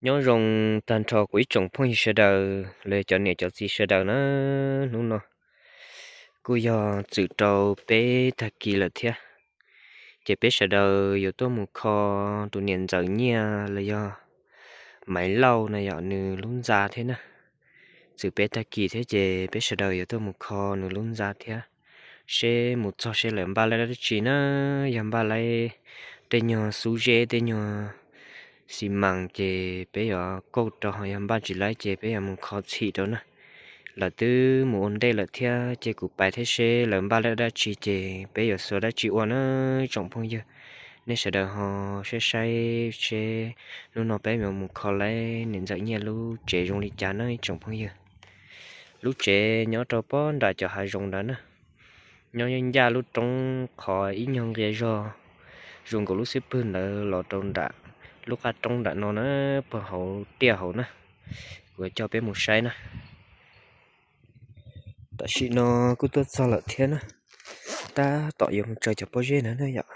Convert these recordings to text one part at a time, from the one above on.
Nyob zoo tag nrho kuv ib tsoom phooj ywg sawv daws los yog cov niam cov txiv sawv daws na. Hnub no kuj yog txwm rau peb tag kis lawm thiab, ces peb sawv daws yuav tuaj mus kho tus niam ntxawm Nyiaj los yog Maiv Lauj no yom, nws lub ntxa thiab na. Txwm peb tag kis thiab ces peb sawv daws yuav tuaj mus kho nws lub ntxa thiab, seb mus txog seb lawv npaj laib dab tsi na. Yog npaj laib tej nyuag xub zeb tej nyuag xi mas ces peb yuav kauj rau, ho yog npaj tsis laib ces peb yuav mus kho txhim rau na. Lawv twb mus ua ntej lawm thiab ces kuv pais thiab seb lawv npaj laib dab tsi ces peb yuav xuas dab tsi ua na. Tsoom phooj ywg, nej sawv daws ho saib saib seb hnub no peb yuav mus kho laib niam ntxawm Nyiaj lub tsev zoo li cas na tsoom phooj ywg. Lub tsev nyob rau pob nram cov hav zoov ntawd na, nyob ncaj lub roob qhov ib nyuag nqia zog zoo nkaus lub xub pwg ntawd los rau nram lub qab roob nram no na, puag hauv tiaj hauv na. Kuv coj peb mus saib na. Tam sim no kuj tuaj txog lawm thiab na, tab tom yuav mus tsaws cov pob zeb na na yom,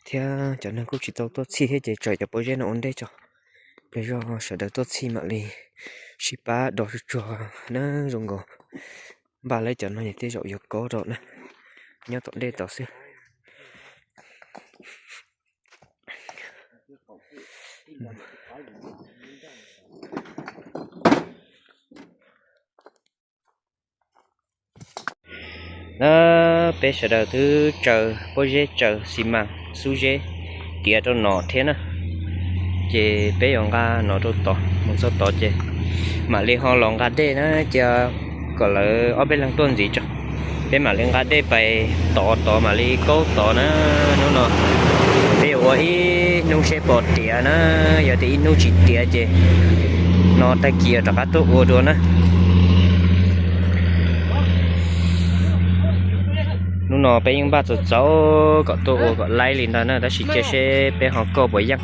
thiab cov neeg kuj tsis tau tuaj txhij thiab ces tsaws cov pob zeb no ua ntej tso, pliag zog sawv daws tuaj txhij mam li sib pab do tsuag tsuag na, zoo nkaus npaj laib cov no ces tej zaum yuav kob rau na, nyob tom ntej tod xwb. Na, peb sawv daws twb tsaws pob zeb tsaws xi mas xub zeb tiav rau no thiab na, ces peb yuav nqa no rau tod, mus txog tod ces mam li ho los nqa dej na, cia kom lawv ob peb leeg tuaj ntxiv tso, peb mam li nqa dej pais tod, tod mam li kaub tod na. Hnub no peb yuav ua ib hnub seb puas tiav na, yog tias ib hnub tsis tiav ces no tag kis rov qab tuaj ua dua na. Hnub no peb yeej npaj txaus txaus kom tuaj ua kom laib li ntawd na, tab sis cia seb peb ho kauj puas yeej,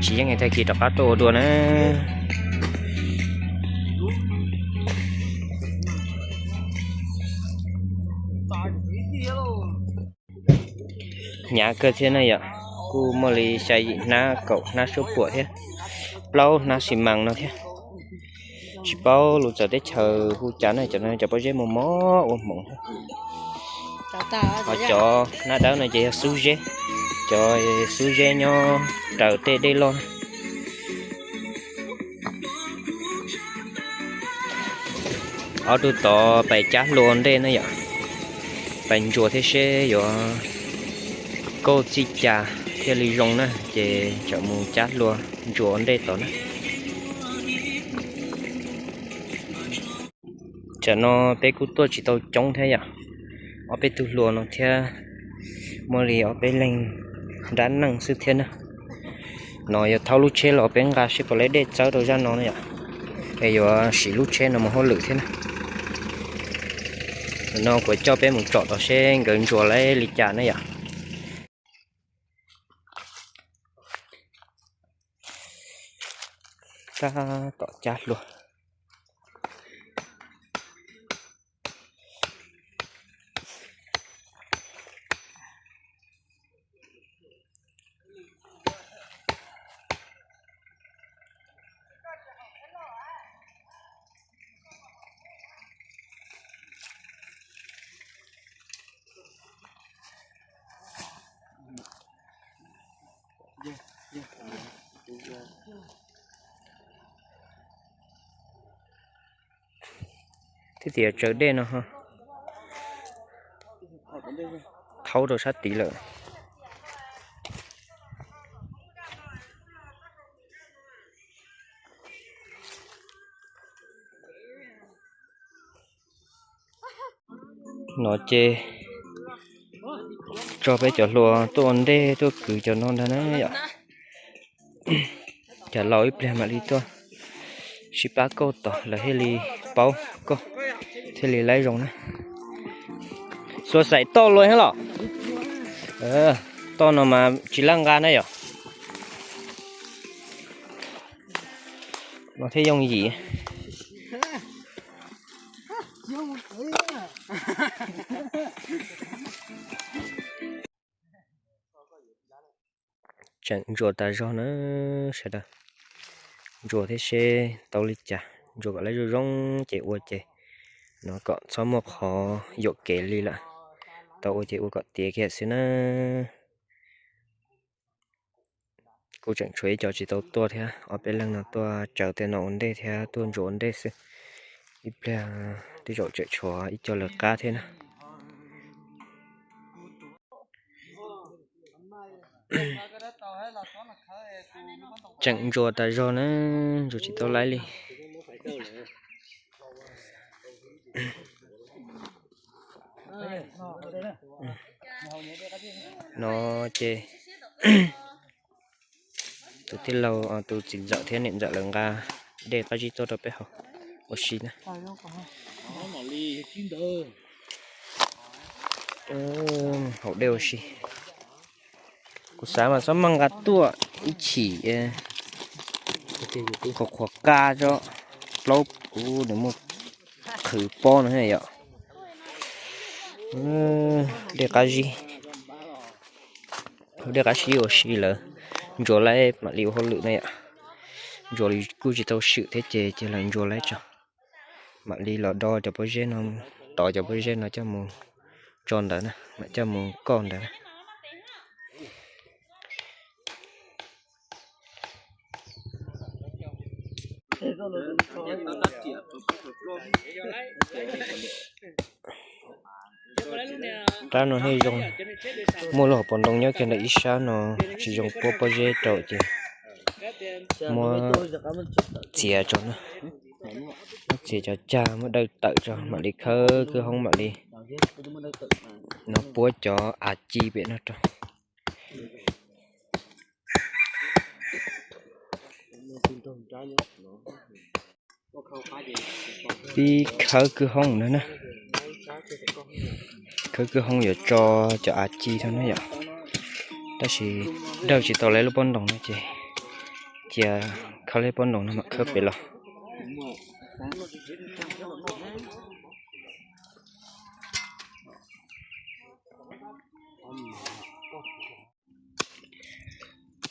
tsis yeej tag kis rov qab tuaj ua dua na. Hnyav kawg thiab na yom, kuj muaj li xya yim hnab kaum hnab suab puam thiab, plaub hnab xi mas no thiab. Tsis paub lus txawv teb chaws hu cas na, cov no cov pob zeb mos mos ua hmoov thiab. Ho cov hnab dawb no ces yog xub zeb, cov xub zeb nyob raws tej dej loj na. Ob tug tod pais cab hlua ua ntej na yom, pais ntsuas thiab seb yuav kauj txij cas thiaj li zoo na, ces tseem mus cab hlua ntsuas ua ntej tod na. Tsam no peb kuj tuaj tsis tau coob thiab yom, ob peb tug hluas no thiab muaj li ob peb leeg nrab neej xwb thiab na. No yog thauj lub tsheb los peb nqa seb puas laib dej txawb rau zaj no na yom, es yuav siv lub tsheb no mus hauj lwm thiab na. No kuv coj peb mus tsom tod seb nkawd ntsuas laib li cas na yom. Tab tom cab hlua. Thiab tias tsaws dej no ho thaub rau sab tid lawm. No ces tso peb cov hluas tuaj ua ntej tuaj kwv cov no ntag na yom. Cas laus ib pliag mam li tuaj sib pab kauj tod lawv thiaj li paub kauj thiaj li laib zoo na. Xuas xaim toj luas thiab los? Toj no mas tsis laj nqa na yom. No thiaj yooj yim. Tseem ntsuas tas zog na sawv daws. ntsuas thiab seb tau li cas, ntsuas kom lawv zoo zoo ces ua ces no kom txhob muaj qhov yuam kev li lawm. Tau ua ces ua kom tiav kiag xwb na. Kuj tseem tshuav ib co tsis tau tuaj thiab, ob peb leeg no tuaj tsaws tej no ua ntej thiab tuaj ntsuas ua ntej xwb. Ib pliag tej zaum tseem tshuav ib co lawv qab thiab na. Tseem ntsuas tas zog na, ntsuas tsis tau laib li. No ces tus tij laug, tus txiv ntxawm thiab niam ntxawm lawv nqa dej qab zib tuaj rau peb haus ua si na. Haus dej ua si. Kuv xav mas txhob maj nqa tuaj ib chim, qhuav qhuav qab tso, plaub kuv nws muaj qhwv pob no yom. Dej qab zib, dej qab zib ua si lawm, ntsuas laib mam li ua hauj lwm na yom. Ntsuas li kuj tsis tau swm thiab ces cia lawv ntsuas laib tso. Mam li los do cov pob zeb no, tov cov pob zeb no coj mus tso ntawd na, mam coj mus koj ntawd na. Rab no thiaj zoo, muaj lub hauv paus ntoo nyob kiag ntawm ib sab no, tsis zoo puab pob zeb rau ces muab txiav tso na. Muab txiav cov cag muab dawj tawm tso mam li khawb kwj hoob mam li no puab cov av ci pem no rau. Pib khawb kwj hoob ntawd na. Khawb kwj hoob yuav tso cov av ci rau na yom. Tab sis dawj tsis tau lawv lub pob ntoos no ces cia khawb lawv pob ntoos no mam khawb pem los.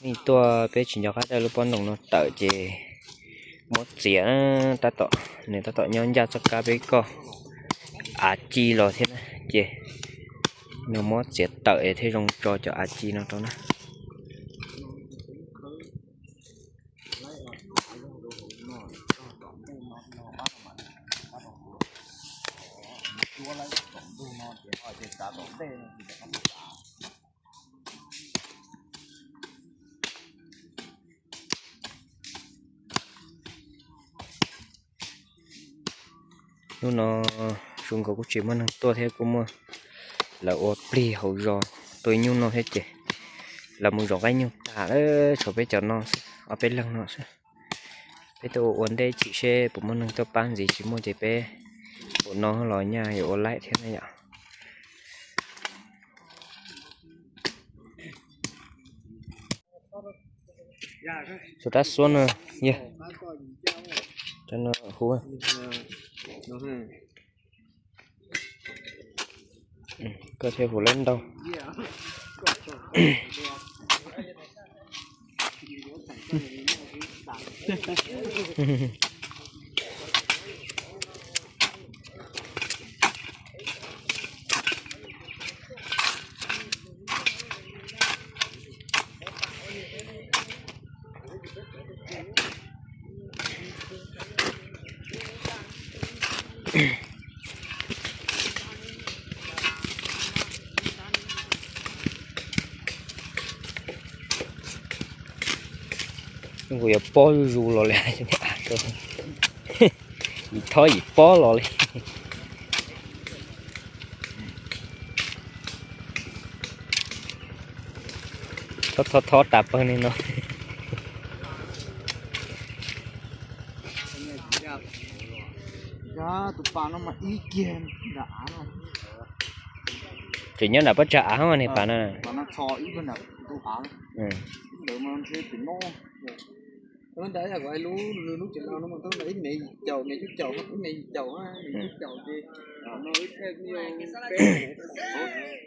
Nej tuaj peb tsis nco qab dawj lub pob ntoos no tawm ces muab txiav, tab tom, nws tab tom nyob ncaj txoj kab peb koj av ci los thiab na, ces nws muab txiav tawm thiaj zoo tso cov av ci no rau na. Hnub no zoo nkaus kuj tsis muaj neeg tuaj thiab, kuj muaj lawv ua plig hauv zos tuaj ib nyuag no thiab ces lawv mus zov qaib nyuj tas lawm, tshuav peb cov no xwb, ob peb leeg no xwb. Peb tuaj ua ua ntej chim seb puas muaj neeg tuaj pab ntxiv, tsis muaj ces peb pum no los nyaj yuav ua laim thiab na yom. Tshuav rab xuab no, yog, rab no huv. Koj thiaj huv lawm ntau. Kuv yuav pob zuj zus los li, yim thob yim pob los li. Thob thob thob tas pawg li no. Tus pas no mas ib kiag nram av no. Tseem nyob nram pob tsag av hos niag pas no. Ntawd mas ntshe tim no. Ntawd yog kuv hais lub, lub tsev no mas ntawd ib mev yim caum, mev cuaj caum, ib mev yim caum, mev cuaj caum ces no ib thej kuj yog peb,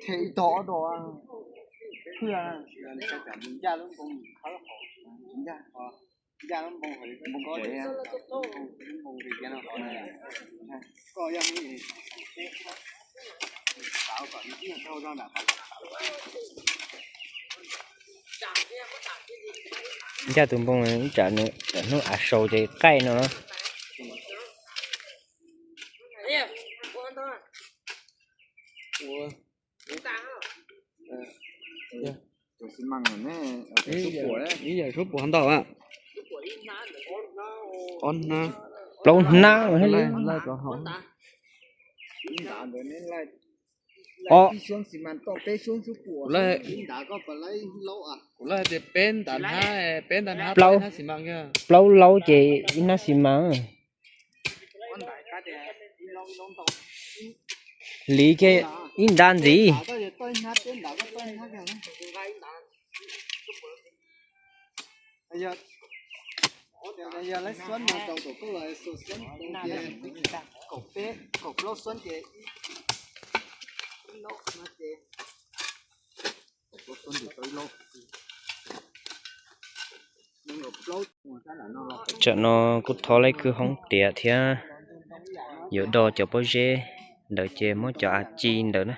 thej ib tog ob dos, peb ncaj lub npoo khawb hauv, ncaj. Ncaj tus npoo ib tsam hnub av sau ces qaij no na. Ib yam suab puas ntau a? Ob hnab. Plaub hnab. Os. Kuv laij tias peb ntag hnab, peb ntag hnab, plaub, plaub laub ces ib hnab xi mas. Hliv kiag ib nta ntxiv. Yog laib xuab no rau tom koj los xuab, kaum peb, kaum plaub xuab ces ib, ib no ces kaum plaub xuab ces tau ib lub. Tsam no kuj thov laib kwj hoob tiav thiab yuav do cov pob zeb ntawd ces muab cov av ci ntawd na,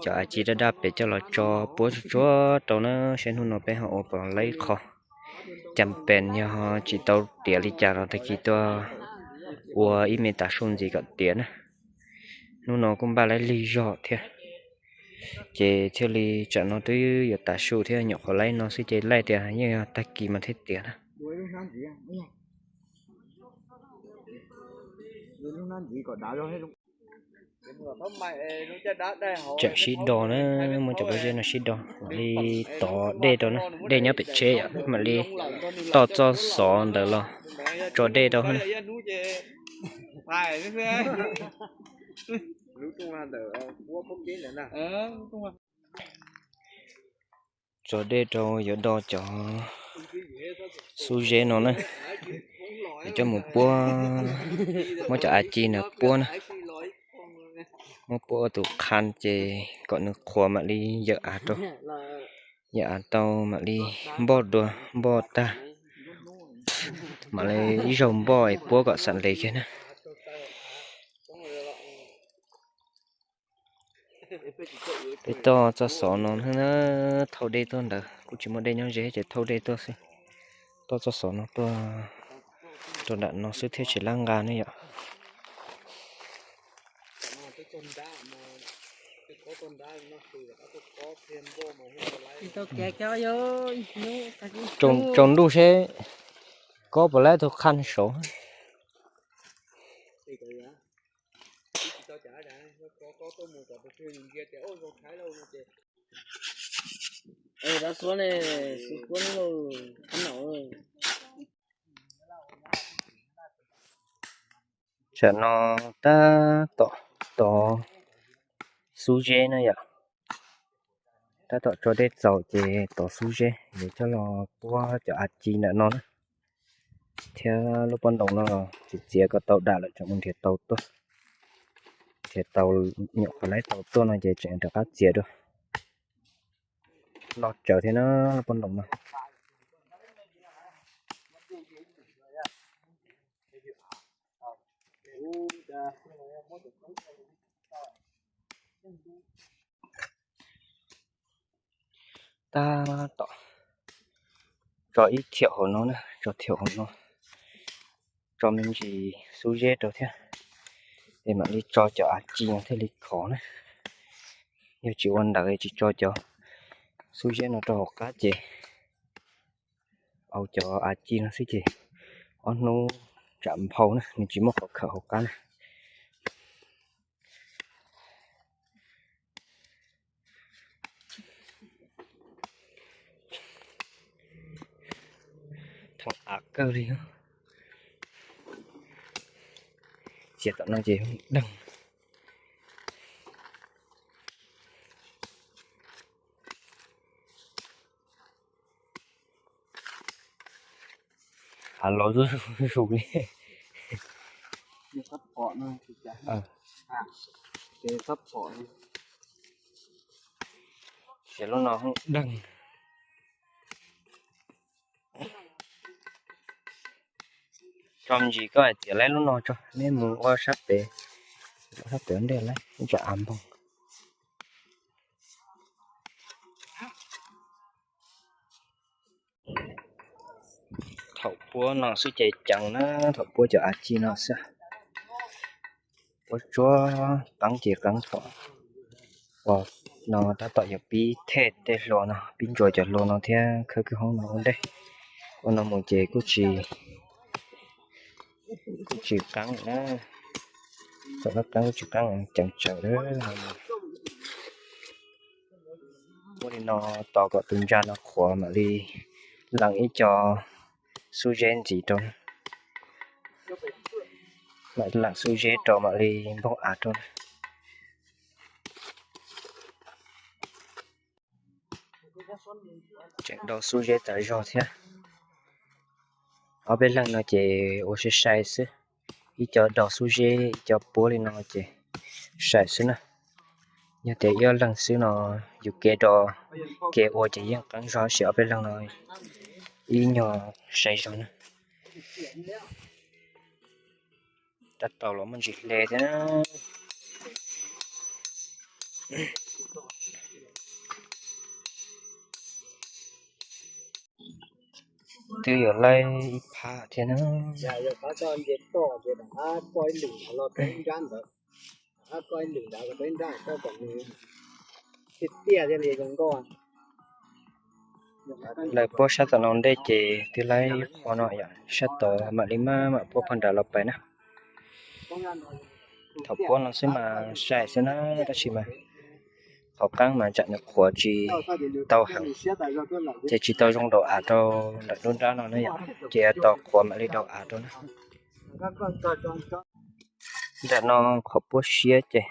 cov av ci daj daj pem coj los tso puab tsuag tsuag rau na, saib hnub no peb ho ua puas laib qho. Cas pes yog tsis tau tiav li cas los tag kis tuaj ua ib me tav su ntxiv kom tiav na. Hnub no kuj npaj laib lig zog thiab, ces thiaj li tsam no twb yuav tav su thiab, nyuam qhuav laib no xwb ces laij tias yeej yog tag kis mas thiaj tiav na. Tseem sib do na, muab cov pob zeb no sib do, mam li tov dej rau na, dej nyob pem tsheb yom, mam li toj txoj xov ntawd los tso dej rau na. Tso dej rau yuav do cov xub zeb no na, yuav coj mus puab, muab cov av ci no puab na, muab puab ua tus qhan ces kom nws qhuav mam li yawm av rau, yawm av tau mam li npoj dua, npoj tag mam li ib zaug npoj es puab kom xam lev kiag na. Peb toj txoj xov no thauj dej tuaj ntawd, kuj tsis muaj dej nyob ze ces thauj dej tuaj xwb. Toj txoj xov no tuaj rau nram no xwb thiaj tsis laj nqa ne yom. Tsaus ntuj seb kob puas laib tug qhan saud. Tsam no tab tom tov xub zeb na yom. Tab tom tso dej txaus ces tov xub zeb, yuav coj los puab cov av ci ntawm no na. Thiab lub pob ntoos no los txiav txiav kom tau dam lawm tseem mus nrhiav tau tuaj. Nrhiav tau nyuam qhuav laib tau tuaj no ces tseem rov qab txiav dua. Loj tsawv thiab na lub pob ntoos no. Tab tom tso ib thiaum hauv no na, tso thiaum hauv no, tso me ntsis xub zeb rau thiab, es mam li tso cov av ci no thiaj li khov na. Yog tsis ua ntawd tsis tso cov xub zeb no rau hauv qab ces au cov av ci no xwb ces ob hnub tsam nphau na, nws tsis muaj qhov khawm hauv qab na. Thaum av kawg li, txiav tom no ces deeg. Av los zuj zus li. Ces lub no deeg. Tso me ntsis koj hais tias laib lub no tso, neb mus ua sab pem, sab pem ua ntej laib tsam av npog. Thaum puab no xwb ces ceev na, thaum puab cov av ci no xwb. Puab tsuab qeeb ces qeeb thaum uas no tab tom yuav pib thej tej hlua no, pib ntsuas cov hlua no thiab khawb kwj hoob no ua ntej. Ua no mus ces kuj tsis, kuj tsis qeeb na, thaum qeeb kuj tsis qeeb, ceev tsawv. Ua li no tos kom tus ntsa no qhuav mam li leem ib co xub zeb ntxiv rau, mam leem xub zeb rau mam li npog av rau na. Tseem do xub zeb tas zog thiab. Ob peb leeg no ces ua sai sai xwb, ib co do xub zeb ib co puab li no ces sai xwb na. Yog tias ib ob leeg xwb no yus kev do, kev ua ces yeej qeeb zog, tab sis ob peb leeg no ib nyuag sai zog na. Tab tau los muaj ntsis hle thiab na. Twb yuav laib ib phab thiab na. Lawv puab sab tom no ntej ces twb laib qhov no yom, sab tod mam li maj mam puab pog nrad los pais na. Thaum puab no xwb mas sai xwb na, tab sis mas qhov qeeb mas tsam nws qhuav tsis tau heev, ces tsis tau zoo daus av rau lawm nruab nrab no na yom, ces tos qhuav mam li daus av rau na. Nram no qhov puab siab ces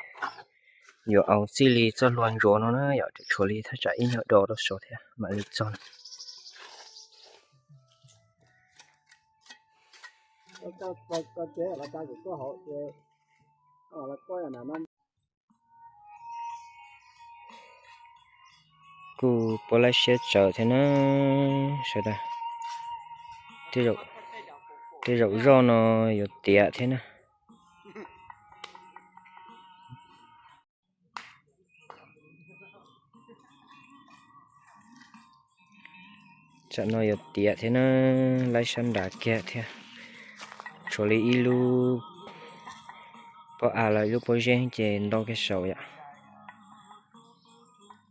yuav au txij li txoj hlua ntsuav no na yom, tshuav li thaj tsam ib nyuag do rau saud thiab mam li txog na. Kuj puab laib siab tsawv thiab na sawv daws. Tej zaum zoj no yuav tiav thiab na. Tsam no yuav tiav thiab na, laib sab nrad kiag thiab. Tshuav li ib lub pob av los ib lub pob zeb ces ntau kiag saud yom.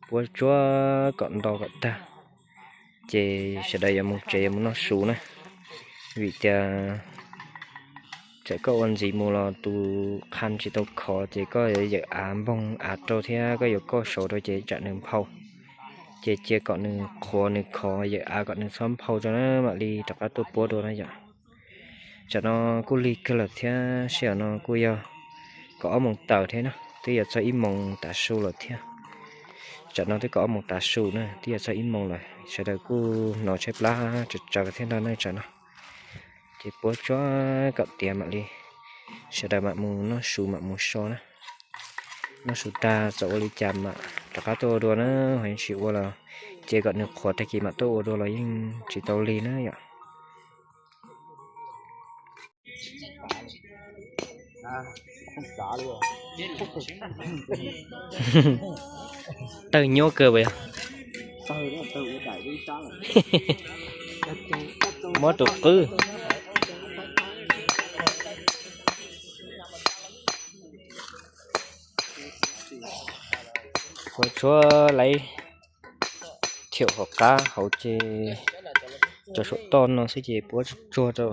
Puab tsuab kom ntau kom tag, ces sawv daws yuav mus tsev yuav mus noj su na. Vim tias txawm koj ua ntxiv mus los tus qha tsis tau khov ces koj yuav yawm av npoog av rau thiab koj yuav kauj saud rau ces tsam nws nphau. Ces cia kom nws qhuav nws khov yawm av kom nws txhob nphau tso na mam li rov qab tuaj puab dua na yom. Tsam no kuj lig kawg lawm thiab, sij hawm no kuj yog kaum ob moos tawm thiab na, twb yuav txog ib moos tav su lawm thiab. Tsam no twb kaum ob moos tav su na, twb yuav txog ib moos lawm, sawv daws kuj hnov tshaib plab tsawv tsawv thiab ntag na tsam no. Ces puab tsuab kom tiav mam li sawv daws mam mus noj su mam mus so na. Noj su tag txawm ua li cas mam rov qab tuaj ua dua na, ho yeej tsis ua los cia kom nws qhuav tag kis mam tuaj ua dua los yeej tsis tau lig na yom. Tawg nyuaj kawg puas yog? Muab tus qwb. Puab tsuab laib thiaum hauv qab hauv ces cov saum toj no xwb ces puab tsuag tsuag rau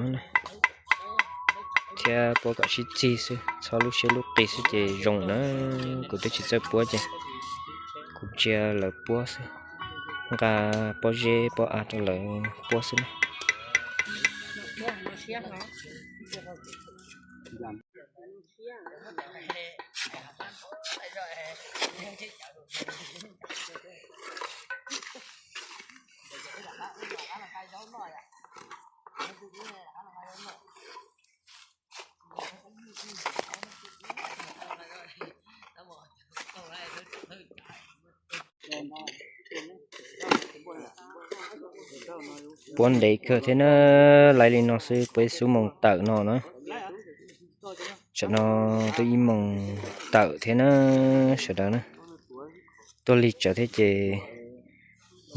thiab puab kom sib txig xwb, txhob lub siab lub qis xwb ces zoo na. Kuv twb tsis txawj puab ces kuv ntsia lawv puab xwb, nqa pob zeb pob av rau lawv puab xwb na. Puab ntev kawg thiab na, laiv li no xwb puab ib xuab moos tawm no na. Tsam no twb ib moos tawm thiab na sawv daws na. Tuaj lig tsawv thiab ces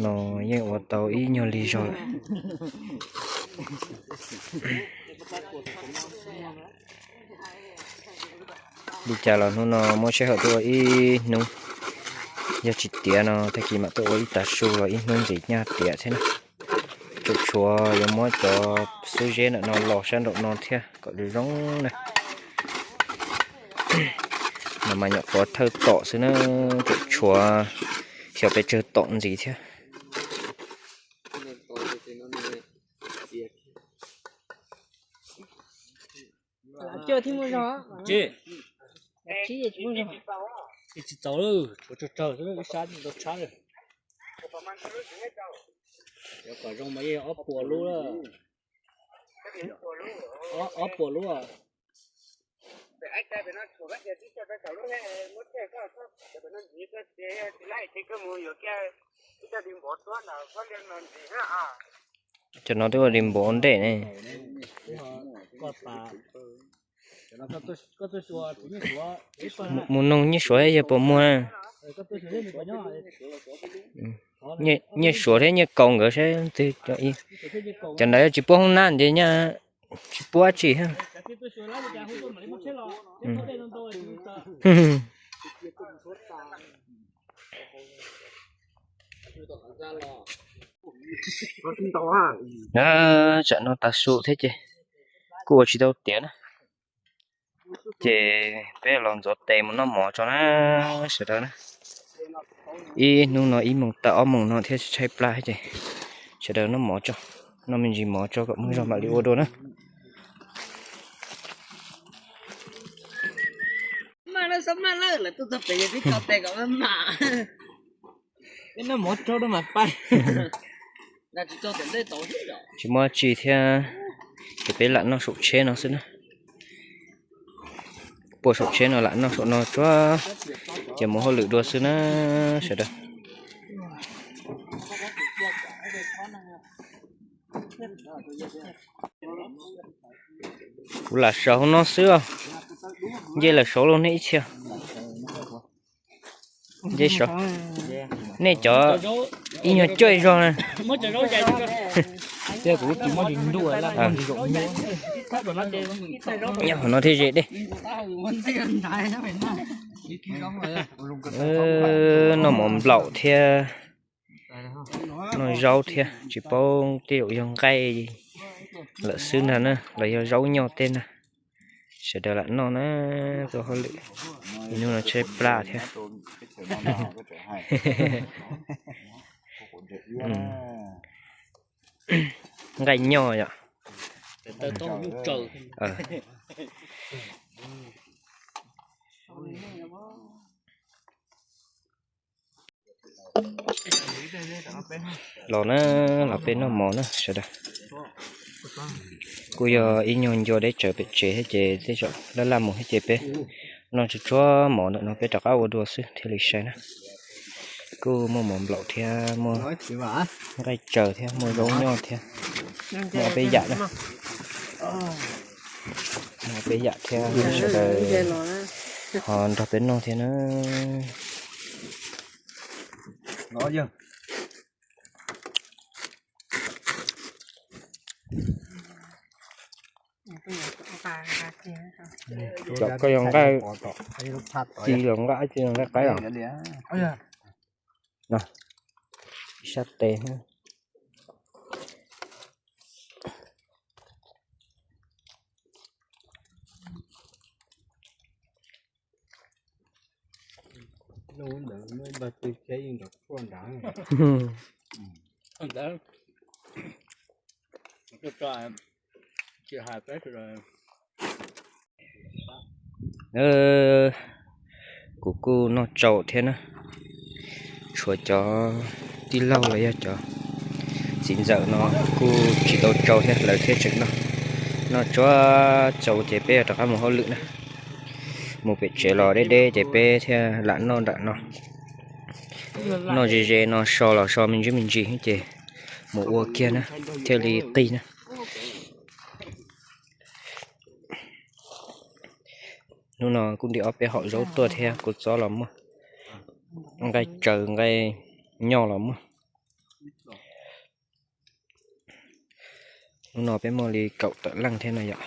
no yeej ua tau ib nyuag lig zog lawm. Li cas los hnub no muab sij hawm tuaj ua ib hnub, yog tsis tiav no tag kis mam tuaj ua ib tav su los ib hnub ntxiv nyaj tiav thiab na. Tseem tshuav yuav muab cov xub zeb ntawm no los sab nraum no thiab kom zoo zoo na. No mas nyuam qhuav thawj tom xwb na, tseem tshuav xyov pes tsawg tom ntxiv thiab. Tsis txaus lawm, tshuav tsawg tsawg xwb, ib sab tsis tau tshab lawm. Cov kom zoo mas yeej ob puas lub lawm. Ob puas lub. Cov no twb ua li npaum ua ntej ne. Mus noog Nyiaj Suav yog puas muag. Nyiaj Suav thiab Nyiaj Kaus nkawd saib twg cov ib. Cov ntawd yog tsis puab hoob nab ces nyaj tsis puab tsi thiab. Tsam no tav su thiab ces kuj ua tsis tau tiav na. Ces peb los ntxuav tes mus noj mov tso na sawv daws na. Ib hnub no ib moos tawm ob moos no thiab tshaib plab ces sawv daws noj mov tso, noj me ntsis mov tso kom muaj zog mam li ua dua na. Tsis muaj tsi thiab, ces peb lam noj saum tsheb no xwb na. Puag saum tsheb no lam noj saum no tsuag, ces mus hauj lwm dua xwb na sawv daws. Kuv lam saum hauv no xwb os. Nce lawm saud los nej ib txhia. Nce saud. Nej cov ib nyuag cuaj zog na. Nyob hauv no thiaj ze dej. Noj mov nplaum thiab noj zaub thiab, tsis paub tej zaum yog nqaij lawm xwb ntag na los yog zaub nyoj tej ntag. Sawv daws lam noj na, tuaj hauj lwm ib hnub no tshaib plab thiab. Nqaij nyoj yom. Los na, los peb noj mov na sawv daws. Kuj yog ib nyuag ncua deb tsawv pem tsev thiab ces tej zaum laj laj mus thiab ces peb noj tsuag tsuag mov ntawm no peb rov qab ua dua xwb thiaj li sai na. Kuj muaj mov nplaum thiab muaj nqaij tsaws thiab muaj zaub nyoj thiab muaj peb yam na. Muaj peb yam thiab sawv daws ho nrog peb noj thiab na. Cov koj yog nqaij ci los nqaij ci los nqaij qaib los? Sab tes. Kuv kuj noj tsau thiab na. Tshuav cov tij laug los yog cov txiv ntxawm no kuj tsis tau tsau thiab lawv thiaj tseem noj. Noj tsuag tsau ces peb yuav rov qab mus hauj lwm na. Mus pem tsev los deb deb ces peb thiaj lam noj nram no. Noj ze ze no so los so me ntsis me ntsis ces mus ua kiag na, thiaj li qig na. Hnub no kuj ntim ob peb hom zaub tuaj thiab, kua txob los muaj, nqaij tsaws nqaij nyob los muaj. Hnub no peb muaj li kaum tawm leej thiab no yom.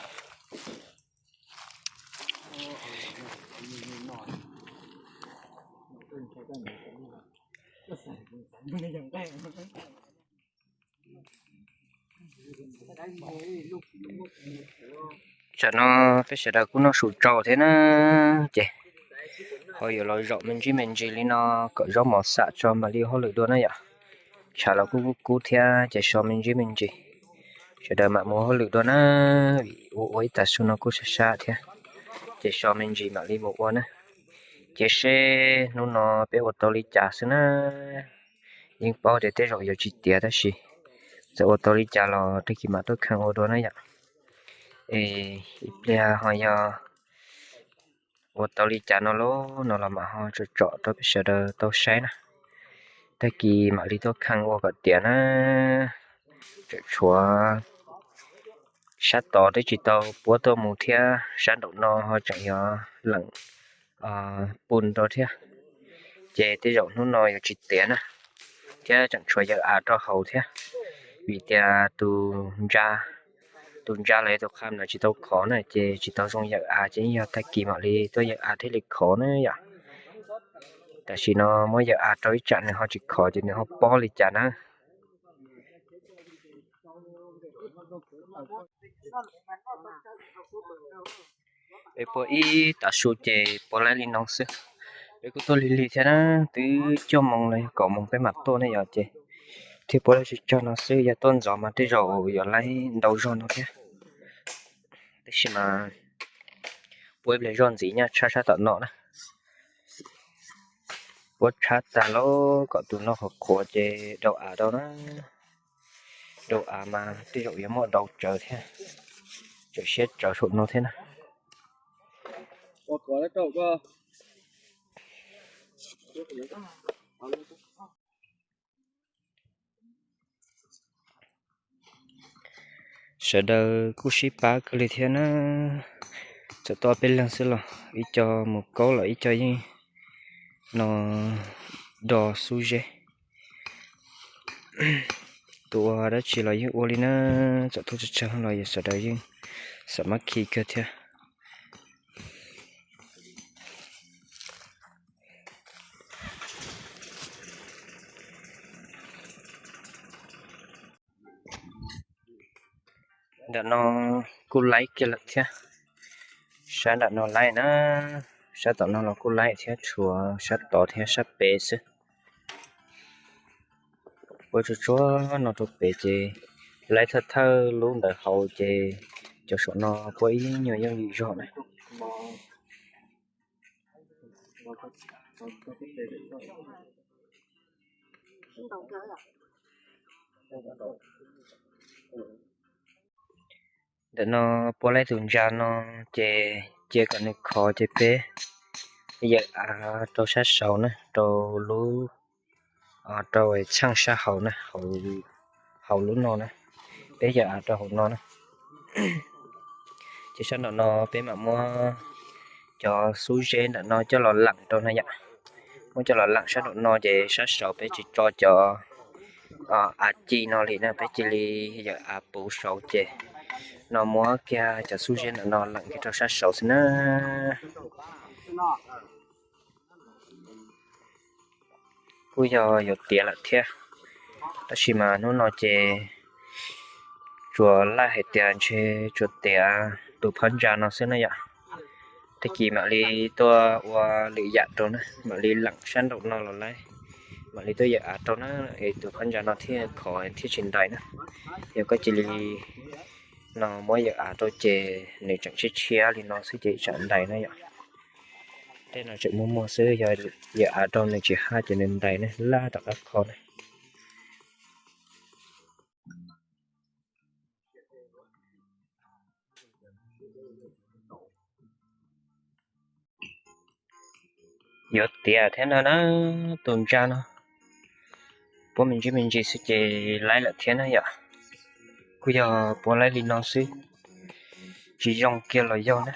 Tsam no peb sawv daws kuj noj su tsau thiab na, ces ho yuav los zaum me ntsis me ntsis li no kom zaub mov xam tso mam li ua hauj lwm dua na yom. Tshav los kuj kub kub thiab ces so me ntsis me ntsis, sawv daws mam mus ua hauj lwm dua na, vim ua ua ib tag su no kuj sab sab thiab, ces so me ntsis mam li mus ua na. Ces seb hnub no peb ua tau li cas xwb na. Yeej paub tias tej zaum yuav tsis tiav tab sis txawm ua tau li cas los tag kis mam tuaj kheej ua dua na yom. Es ib pliag ho yog ua tau li cas no lauj no los mam ho tsom tsom rau peb sawv daws tau saib na. Tag kis mam li tuaj kheej ua kom tiav na. Tseem tshuav sab tod twb tsis tau puab tuaj mus thiab, sab nraum no ho tseem yuav leem pun rau thiab, ces tej zaum hnub no yuav tsis tiav na. Thiab tseem tshuav yawm av rau hauv thiab, vim tias tus ntsa, tus ntsa los yog tus qha no tsis tau khov na ces tsis tau zoo yawm av, ces yog tag kis mam li tuaj yawm av thiaj li khov na yom. Tam sim no muab yawm av rau ib tsam nws ho tsis khov ces nws ho pob li cas na. Peb puab ib tav su ces puab laib li no xwb. Peb kuj tuaj lig lig thiab na, twb cuaj moos los yog kaum moos peb mam tuaj ne yom, ces thiaj puab laib tsawg tsawg no xwb, yog tuaj ntxov mas tej zaum yuav laib ntau zog no thiab. Tab sis mas puab ib pliag zoj ntxiv nyaj tshab sab tom no na. Puab tshab tag lauj, kom tus no qhuav qhuav ces dau av rau na. Dau av mas tej zaum yuav muaj dau tsawv thiab, tsawm siab tsawv saum no thiab na. Sawv daws kuj sib pab kawg li thiab na. Txawm tuaj peb leeg xwb los ib co mus kaub los ib co yeej no do xub zeb. Tus ua dab tsi los yeej ua li na, txawm tuaj tsawg tsawg los yog sawv daws yeej xam mab khi kawg thiab. Nram no kuj laib kiag lawm thiab. Sab nram no laib na, sab tom no los kuj laib thiab, tshuav sab tod thiab sab pem xwb. Puab tsuag tsuag no rau pem ces laib thawj thawj lub ntawd hauv ces cov saum no puab ib nyuag yooj yim zog na. Ntawm no puab laib tus ntsa no ces cia kom nws khov ces peb yawm av rau sab saud na, rau lub, rau txheej sab hauv na, hauv lub no na, peb yawm av rau hauv no na. Ces sab nraum no peb mam muab cov xub zeb nram no coj los leem rau na yom. Muab coj los leem sab nraum no ces sab saud peb tsis tso cov av ci no li na, peb cia li yawm av puv saud ces no muab kiag cov xub zeb nram no leem kiag rau sab saud xwb na. Kuj yog yuav tiav lawm thiab, tab sis mas hnub no ces tsuas laij hais tias ntshe tsuas tiav tus phab ntsa no xwb na yom. Tag kis mam li tuaj ua lwm yam rau na, mam li leem sab nraum no los laib, mam li tuaj yawm av rau na, es tus phab ntsa no thiaj khov thiaj tsis ntais na. Yog koj cia li no muab yawm av rau ces nws tseem tshiab tshiab li no xwb ces tsam ntais na yom. Tej no tseem muag muag xwb, yog yawm av rau nws tsis haj ces nws ntais na, laj rov qab kho na. Yuav tiav thiab no na, tus ntsa no. Puab me ntsis me ntsis xwb ces laib lawm thiab na yom. Kuj yog puab laib li no xwb, tsis zoo kiag los yog na.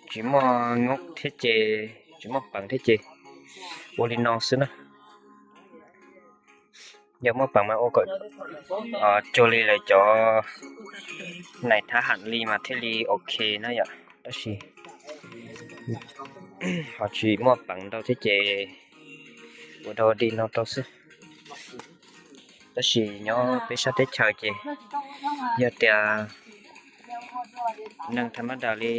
Tsis muaj ngoob thiab ces, tsis muaj peev thiab ces ua li no xwb na. Yog muaj peev mas ua kom cuag li lawv cov nais thab ham li mas thiaj li ok na yom. Tab sis ho tsis muaj peev ntau thiab ces ua dog dig no rau xwb. Tab sis nyob peb sab teb chaws ces yog tias neeg tham ma das li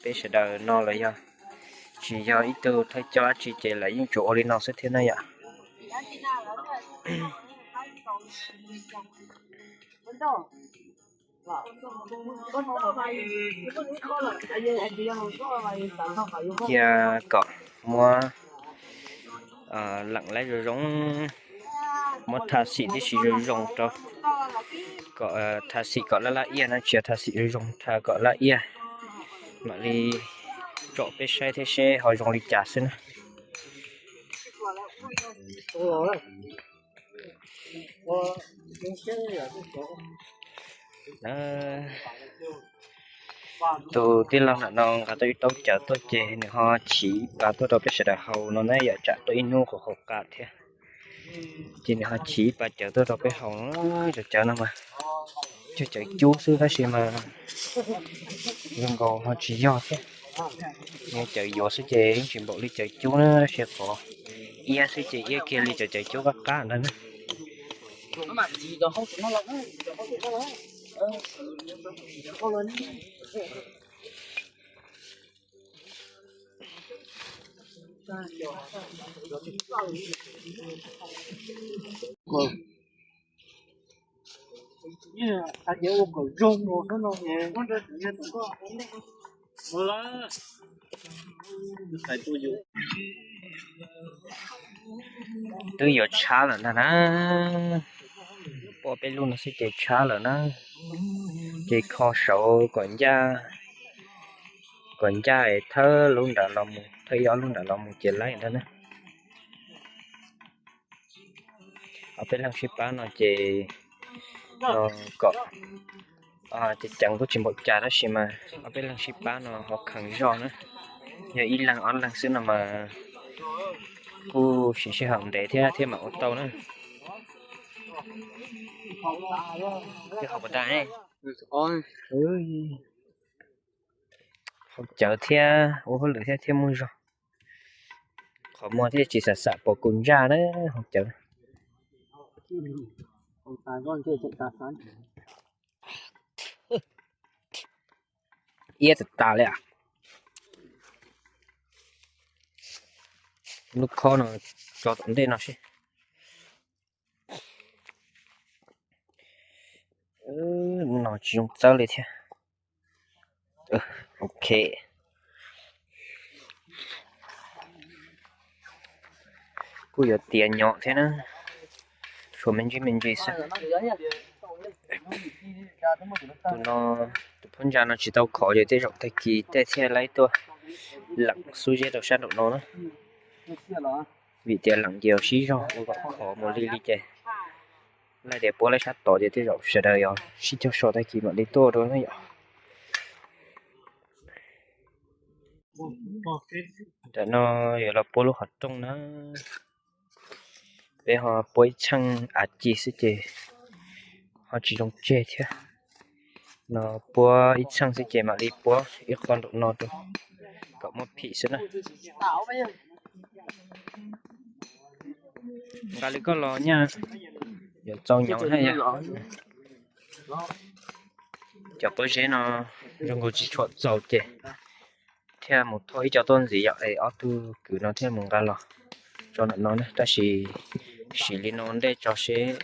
peb sawv daws no los yog tsis yog ib tug thawj coj dab tsi ces lawv yeej tsuas ua li no xwb thiab na yom. Cia kom muab leem laib zoo zoo, muab tha xim tib si zoo zoo rau, kom tha xim kom laj laj iaj no, tsis yog tha xim zoo zoo, tha kom laj iaj, mam li tsom peb saib thiab seb ho zoo li cas xwb na. Tus tij laug ntawm no nqa tau ib taub cawv tuaj ces nws ho chiv ib pas tuaj rau peb sawv daws haus no na yom, tsam tuaj ib hnub qhuav qhuav qas thiab. Ces nws ho chiv ib pas cawv tuaj rau peb haus no, cov cawv no mas cog cawv cub xwb tab sis mas zoo nkaus ho tsis yog thiab. Cawv yuav xwb ces yeej tsis npaum li cawv cub na, tab sis qhov iab xwb ces iab kiag li cov cawv cub qab qab ntag na. Twb yuav tshab lawm ntag na. Pom peb lub no xwb ces tshab lawm na. Ces kho saud kom ncaj, kom ncaj es thawb lub nram los mus, thawb ib ob lub nram los mus ces laib ntag na. Ob peb leeg sib pab no ces no kom, ces ceev kuj tsis npaum cas tab sis mas ob peb leeg sib pab no ho kheev zog na. Yog ib leeg ob leeg xwb no mas kuj siv sij hawm ntev thiab thiaj mam ua tau na. Haus cawv thiab ua hauj lwm thiab thiaj muaj zog. Qhov muag thiaj tsis xam xam pom kuv ntsaj na, haus cawv. Iab tas tas li a. Lub khob no tso tom ntej no seb. No tsis zoo txawb li thiab. Ok. Kuj yuav tiav nyom thiab na. Tshuav me ntsis me ntsis xwb. Tus no, tus phab ntsa no tsis tau khov ces tej zaum tag kis tej thiaj laib tuaj leem xub zeb rau sab nraum no na. Vim tias leem ces sib zog ua kom khov mus li li ces laij tias puab laib sab tod ces tej zaum sawv daws yog sib cog so tag kis mam li tuaj dua na yom. Ntawm no yuav los puab lub qhov rooj na. Peb ho puab ib txheej av ci xwb ces ho tsis zoo tseg thiab. No puab ib txheej xwb ces mam li puab ib qho nraum no rau kom muaj phim xwb na. Nqa li koj los nyaj, yuav txaus nyom thiab yog. Cov pob zeb no zoo nkaus tsis tshua txaus ces thiaj mus thauj ib co tuaj ntxiv yom, es ob tug kwv no thiaj mus nqa los tso ntawm no na. Tab sis sim li no ntej tso seb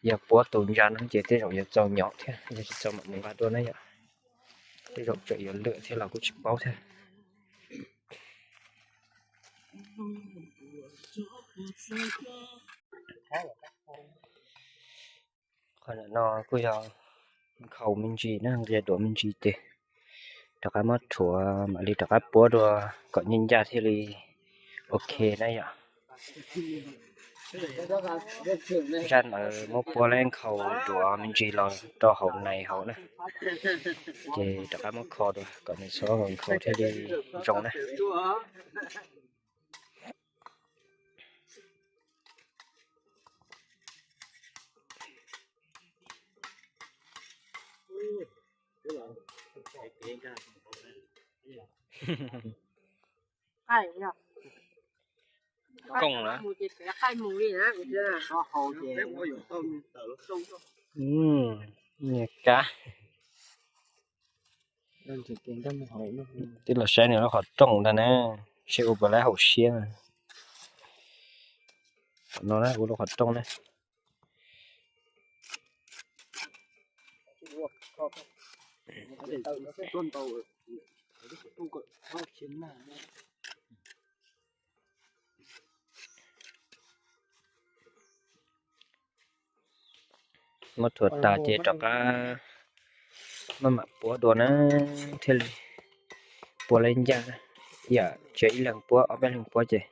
yog puab tus ntsa no ces tej zaum yuav txaus nyom thiab, yog tsis txaus mam mus nqa dua na yom. Tej zaum tseem yuav lwm thiab los kuj tsis paub thiab. Qhov no kuj yog nkhaus me ntsis na, nqia duav me ntsis ces rov qab muab rhuav mam li rov qab puab dua kom ncaj ncaj thiaj li ok na yom. Zaj ntawd muab puab lab nkhaus duav me ntsis los rau hauv nais hauv na, ces rov qab muab kho dua kom nws txhob nkhaus thiaj li zoo na. Kooj na. Kab. Twb los saib nws lub qhov rooj ntag na, seb ua puas laib haum siab. Qhov no na, ua lub qhov rooj na. Muab thuav tas ces rov qab maj mam puab dua na, thiaj li puab laib ncaj. Yam tsis ib leeg puab ob peb leeg puab ces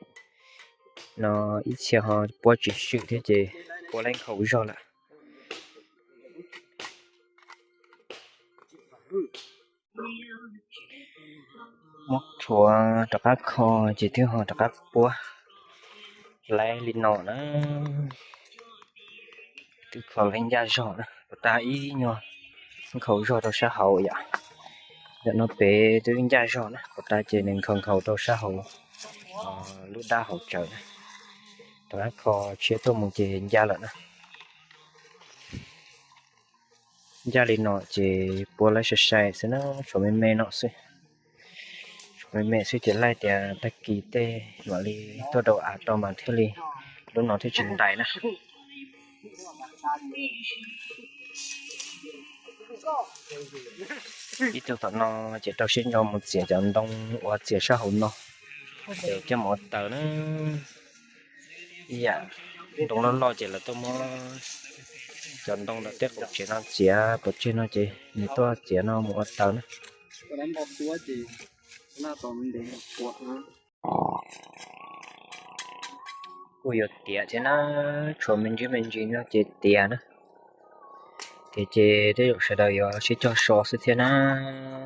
no ib txhia ho puab tsis swm thiab ces puab laib nkhaus zog lawm. Muab thuav rov qab kho ces twb ho rov qab puab laib li no na. Twb kho laib ncaj zog na, puas tas ib nyuag nkhaus zog rau sab hauv yom. Yam no pem twb ncaj zog na, puas tas ces nws nkhaus nkhaus rau sab hauv lub dab hauv tsawv na. Rov qab kho tshiab tuaj mus ces ncaj lawm na. Ncaj li no ces puab laib sai sai xwb na, tshuav me me no xwb. Tshuav me me xwb ces laij tias tag kis tej mam li tuaj rau av rau mas thiaj li lub no thiaj tsis ntais na. Ib tug tom no ces rau siab ntso mus txiav cov ntoo uas txiav sab hauv no, ces coj mus ua taws na. Ib yam ntoo loj loj ces lawv tuaj muab cov ntoo ntawm tej qaum tsev no txiav pov tseg no ces nws tuaj txiav no mus ua taws na. Kuj yuav tiav thiab na, tshuav me ntsis me ntsis no ces tiav na. Tiav ces tej zaum sawv daws yuav sib cog so xwb thiab na.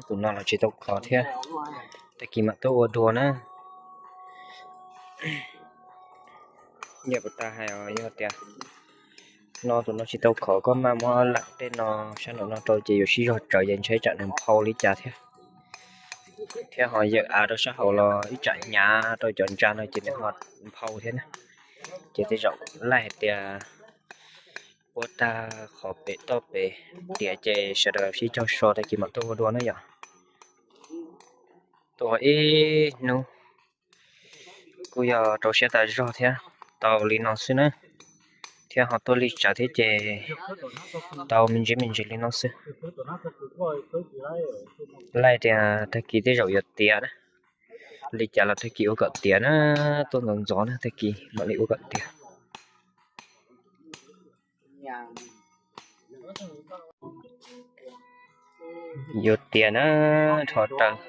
Tus no los tsis tau khov thiab, tag kis mam tuaj ua dua na. Yam puas tas hais os, yog tias no tus no tsis tau khov koj maj muab lam tej no sab nraum no rau ces yuav sib zog tsawv ces ntshai tsam nws nphau li cas thiab. Thiab ho yawm av rau sab hauv los ib tsam hnyav rau cov ntsa no ces nws ho nphau thiab na. Ces tej zaum laij hais tias ua tag qhov pem toj pem tiav ces sawv daws sib cog so tag kis mam tuaj ua dua na yom. Tuaj ib hnub kuj yog rau siab tas zog thiab, tau li no xwb na. Thiab ho tuaj lig tsawv thiab ces tau me ntsis me ntsis li no xwb. Laij tias tag kis tej zaum yuav tiav na, li cas los tag kis ua kom tiav na, tuaj ntxov ntxov na tag kis mam li ua kom tiav. Yuav tiav na, rho raws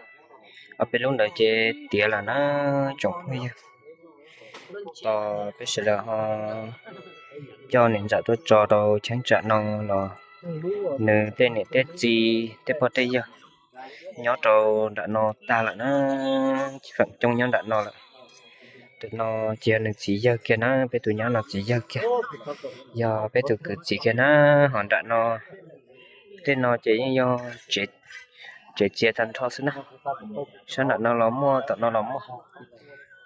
ob peb lub ntawd ces tiav lawm na tsoom phooj ywg. Tos peb sawv daws ho coj niam ntxawm tuaj tso rau cheeb tsam no los nws tej niam tej txiv tej pog tej yawg nyob rau nram no tag lawm na, feem coob nyob nram no lawm. Tus no ces yog nws txiv yawg kiag na, peb tus nyab no txiv yawg kiag, yog peb tus kwv txiv kiag na. Ho nram no, tej no ces yeej yog tsev txias tag nrho xwb na. Sab nram no los muaj, tom no los muaj.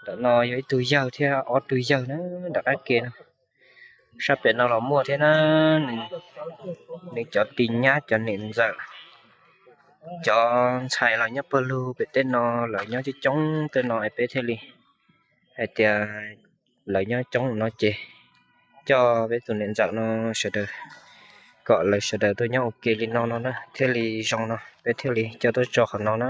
Nram no yog ib tug yawg thiab ob tug yawg na, nram qab ke no. Sab pem no los muaj thiab na, nws cov tis nyab cov niam ntxawm, cov ntxhais los nyob pawg lug pem tej no, lawv nyob coob coob tej no es peb thiaj li hais tias lawv nyob coob no ces coj peb tus niam ntxawm no sawv daws, kom lawv sawv daws tuaj nyob ua ke li no no na thiaj li zoo no, peb thiaj li coj tuaj tso qhov no na.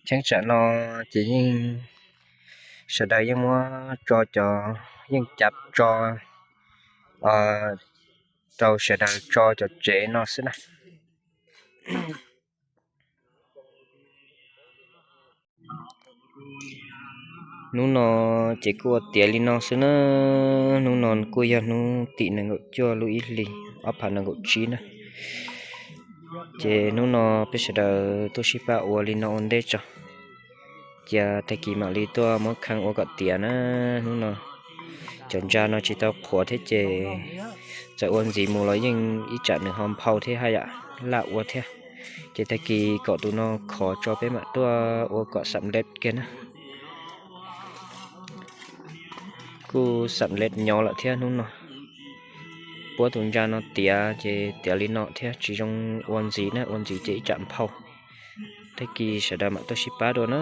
Cheeb tsam no ces yeej sawv daws yeej muab tso cov, yeej cav tso rau sawv daws tso cov tsev no xwb na. Hnub no ces kuj ua tiav li no xwb na. Hnub no kuj yog hnub tim nees nkaum cuaj lub ib hlis ob phav nees nkaum tsib na. Ces hnub no peb sawv daws tuaj sib pab ua li no ua ntej tso, cia tag kis mam li tuaj muab kheej ua kom tiav na. Hnub no cov ntsa no tsis tau qhuav thiab ces txawm ua ntxiv mus los yeej ib tsam nws ho nphau thiab haj yam laj ua thiab. Ces tag kis kom tus no khov tso peb mam tuaj ua kom xam leb kiag na. Kuj xam leb nyob lawm thiab hnub no. Puab tus ntsa no tiav ces tiav li no thiab tsis zoo ua ntxiv na, ua ntxiv ces ib tsam nphau. Tag kis sawv daws mam tuaj sib pab dua na.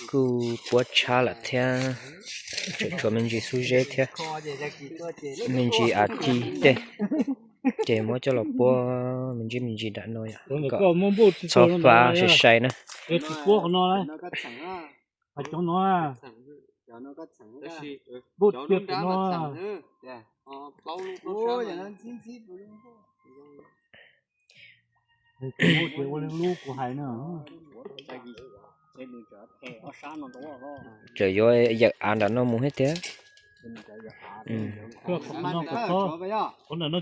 Kuj puab tshab lawm thiab, tseem tshuav me ntsis xub zeb thiab, me ntsis av ci tej, ces muab coj los puab me ntsis me ntsis nram no yom, kom txhob fab sai sai na. Tseem yuav yawm av nram no mus thiab tiag.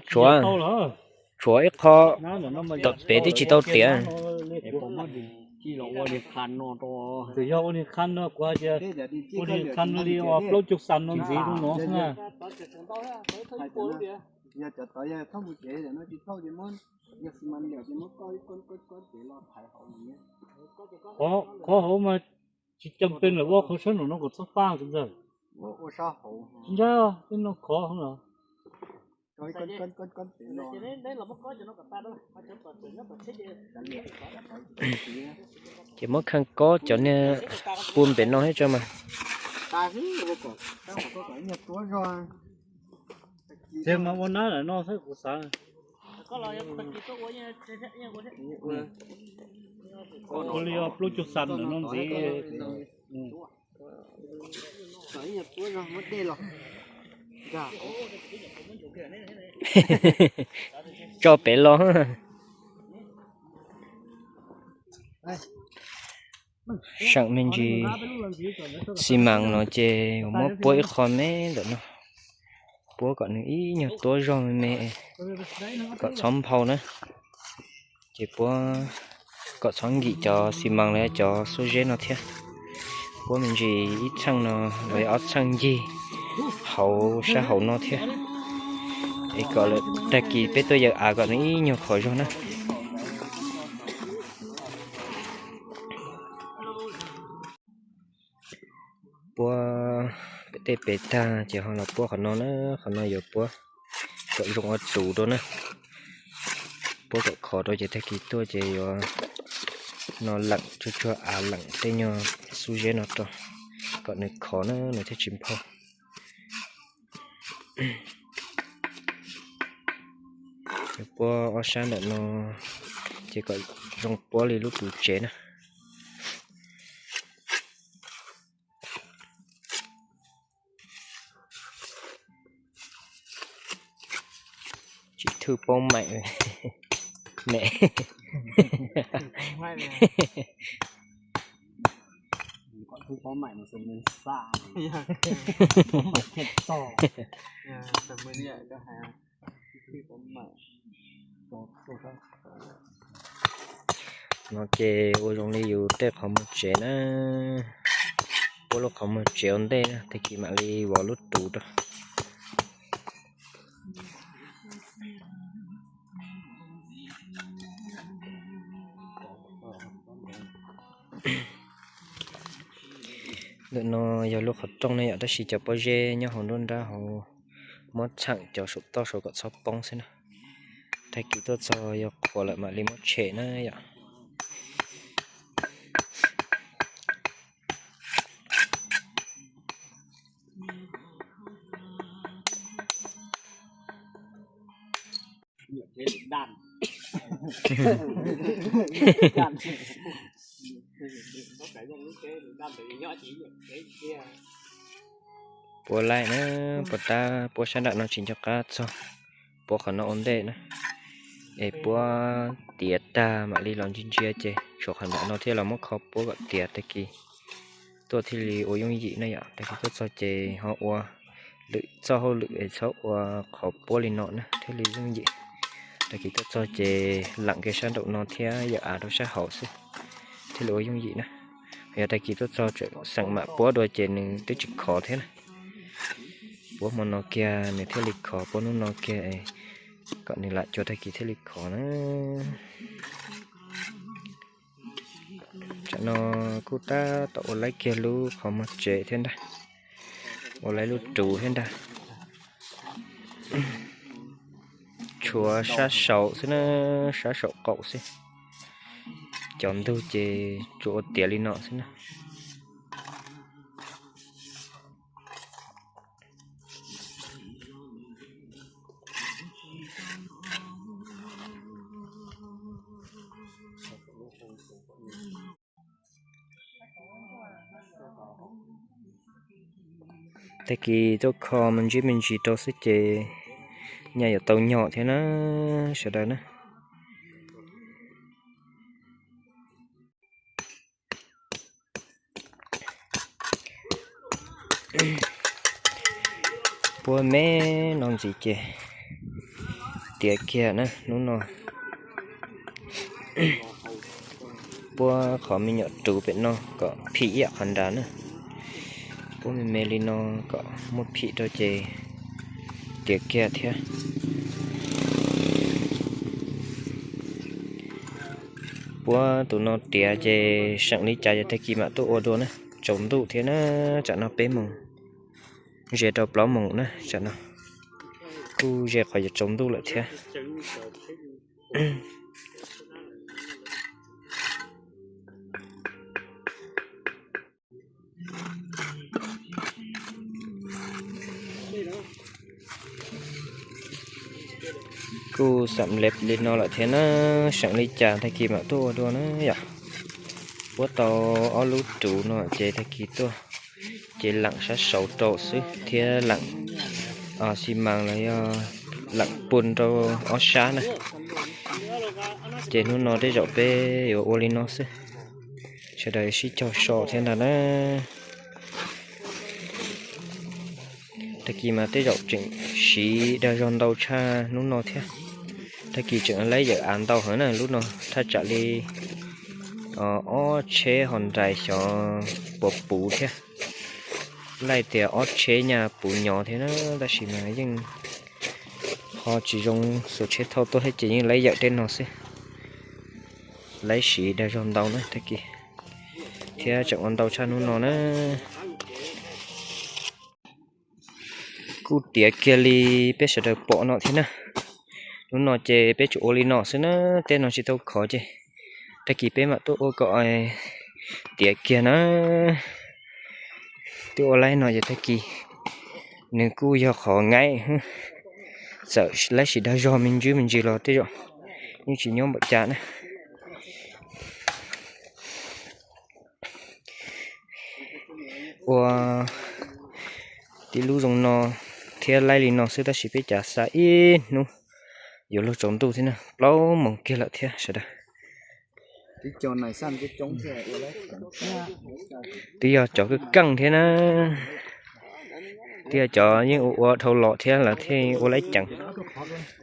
Tshuav, tshuav ib qho tom pem twb tsis tau tiav. Yog ua niag qha no kuv hais tias ua niag qha no li plaub caug xam no ntxiv rau no xwb na. Qhov hauv mas tsis ceeb pes lawm, ua qhov sab nraum no kom txhob fab tus ntxawg. Ntag, tej no khov heev los. Ces muab kheej kob cov niag pua pem no thiab tso mas. Ces mas ua nab lawm no xwb kuv xav. Ua li plaub caug xam no ntxiv. Tso pem los. Seem me ntsis xi mas no ces yuav muab puab ib qho me ntawm no, puab kom nws ib nyuag tuab zog me me, kom txhob nphau na. Ces puab kom txhob nkim cov xi mas los cov xub zeb no thiab. Puab me ntsis ib txheej no los yog ob txheej ncig hauv sab hauv no thiab, es kom lawm tag kis peb tuaj yawm av kom nws ib nyuag khov zog na. Puab pem tej pem tag ces ho los puab qhov no na, qhov no yuav puab kom zoo ua tus rau na. Puab kom khov rau ces tag kis tuaj ces yuav no leem tsuag tsuag av leem tej nyuag xub zeb no rau kom nws khov na nws thiaj tsis nphau. Puab ob sab ntawm no ces kom zoo puab li lub tus tsev na. Tsis thwj paub maim me. No ces ua zoo li yus tej qhov muag tsev na, puab lub qhov muag tsev ua ntej na, tag kis mam li vov lub tus rau. Ntawm no yog lub qhov rooj ne yom, tab sis cov pob zeb nyob hauv nruab nrab hauv muab txheem cov saum toj saud kom txhob poob xwb na. Tag kis tuaj txog yog qhuav lawm mam li muab tshem na yom. Puab laij na, puab tab puab sab nram no tsis nco qab txog, puab qhov no ua ntej na. Es puab tiav tag mam li los ntsia ntsia ces tshuav qhov nram no thiaj los muab kho puab kom tiav, tag kis tuaj thiaj li ua yooj yim na yom. Tag kis tuaj txog ces ho ua lwm txoj hauj lwm es txhob ua qhov puab li no na thiaj li yooj yim. Tag kis tuaj txog ces leem kiag sab nraum no thiab yawm av rau sab hauv xwb thiaj li ua yooj yim na. Yog tag kis tuaj txog tseem xeem mam puab dua ces nws twb tsis khov thiab na. Puab hmo no kiag nws thiaj li khov, puab hnub no kiag kom nws lam cua tag kis thiaj li khov na. Tsam no kuj tab tom ua laib kiag lub qhov muag tsev thiab ntag, ua laib lub ruv thiab ntag. Tshuav sab saum xwb na, sab saum qaum xwb. Cov ntug ces tsuas ua tiav li no xwb na. Tag kis tuaj kho me ntsis me ntsis rau xwb ces nyaj yuav tau nyom thiab na sawv daws na. Puab me no ntxiv ces tiav kiag na hnub no. Puab qhov me nyuam ruv pem no kom phim ib yam qhov nrad na. Puab me me li no kom muaj phim rau ces tiav kiag thiab. Puab tus no tiav ces seem li cas ces tag kis mam tuaj ua dua na. Tsaus ntuj thiab na, tsam no peb moos, ze rau plaub moos na tsam no, kuj ze qhov yuav tsaus ntuj lawm thiab. Kuj xam lev li no lawm thiab na, seem li cas tag kis mam tuaj ua dua na yom. Puab tau ob lub ruv no ces tag kis tuaj ces leem sab saud rau xwb thiab leem xi mas los yog leem pun rau ob sab na. Ces hnub no tej zaum peb yuav ua li no xwb, sawv daws sib caug so thiab ntag na. Tag kis mas tej zaum tseem siv dag zog ntau tshaj hnub no thiab. Tag kis tseem laib yawm av ntau heev na, lub no thaj tsam li ob tsheb ho nrais xyov puas puv thiab. Laij tias ob tsheb nyaj puv nyov thiab na, tab sis mas yeej ho tsis zoo xuas tsheb thauj tuaj thiab ces yeej laib yawm tej no xwb. Laib siv dag zog ntau na tag kis, thiab tseem ua ntau tshaj hnub no na. Kuj tiav kiag li peb sawv daws pom no thiab na. Hnub no ces peb tsuas ua li no xwb na, tej no tsis tau khov ces tag kis peb mam tuaj ua kom tiav kiag na. Twb ua laib no ces tag kis nws kuj yog qhov ngaib, txawm laib siv dag zog me ntsis me ntsis los tej zaum yeej tsis nyob npaum cas na. Ua tib lub zoo no thiab laib li no xwb tab sis peb cav xa ib hnub yuav luag tsaus ntuj thiab na, plaub moos kiag lawm thiab sawv daws. Twb yog cov keej keej thiab na, twb yog cov yeej ua ua dhau los thiab lawv thiaj ua laib ceev,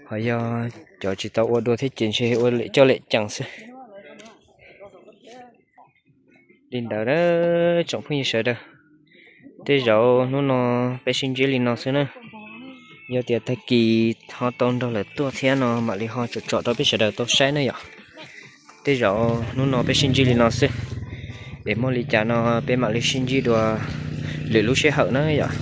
ho yog cov tsis tau ua dua thiab ces ntshe ua coj liam ceev xwb. Li ntawd tsoom phooj ywg sawv daws, tej zaum hnub no peb sib ntsib li no xwb na. Yog tias tag kis ho tau nrog lawv tuaj thiab no mam li ho tsom tsom rau peb sawv daws tau saib na yom. Tej zaum hnub no peb sib ntsib li no xwb, es muaj li cas no peb mam li sib ntsib dua lwm lub sij hawm na yom.